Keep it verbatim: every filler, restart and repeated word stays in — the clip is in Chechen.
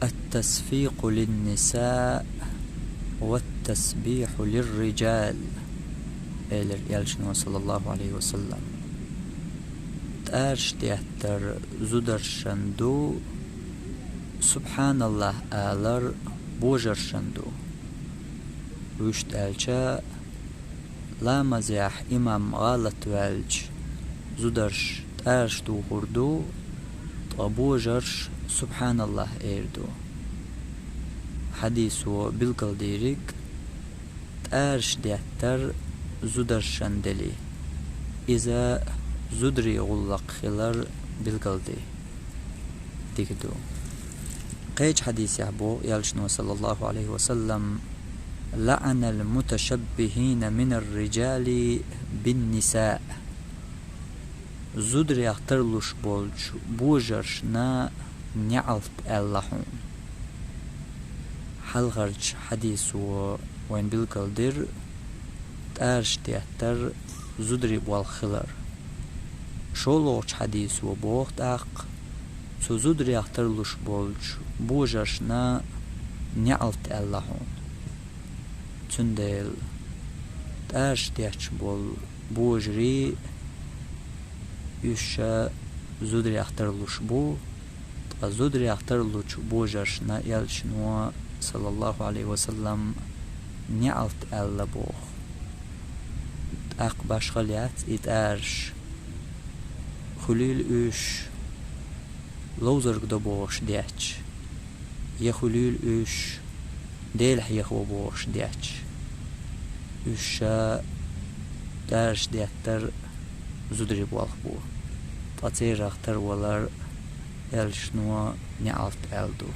التصفيق للنساء والتسبيح للرجال, элира элчано, саллаллаху Ӏалайхи ва саллам. ТӀараш деттар зударшна ду, субхьаналлахӀ алар божаршна ду. Вуьшта аьлча, ламазехь имам гӀалатваьлча, зударша тӀараш духур ду, ткъа божарша субхьаналлахӀ эр ду. Хьадисо билгалдийриг, тӀараш деттар зударшна делахь, иза зударий гӀуллакх хилар билгалде дика ду. Кхечу хьадисехь боху элчано, саллаллаху Ӏалайхи ва саллам: لعن المتشبهين من الرجال بالنساء. Зударех тарлуш болчу божаршна неӀалт аьлла хьуна. Хьалхарчу хьадисо вайна билгалдира тӀараш деттар зударий болх хилар. ШолгӀачу хьадисо боху тӀаккха: цу зударех тарлуш болчу божаршна неӀалт аьлла хьуна. Цундела тӀараш детташ болу божарий, уьш ша зударех тарлуш бу, ткъа зударех тарлучу божаршна элчано, саллаллаху Ӏалайхи ва саллам, неӀалт аьлла боху. ТӀаккха башхалла яц и тӀараш. Хуьлийла уьш ловзарг до бохуш детташ, я хуьлийла уьш Дела хьехаво бохуш детташ. Уьш ша тӀараш деттар зударий болх бу, ткъа церах тарвалар элчано неӀалт аьлла ду.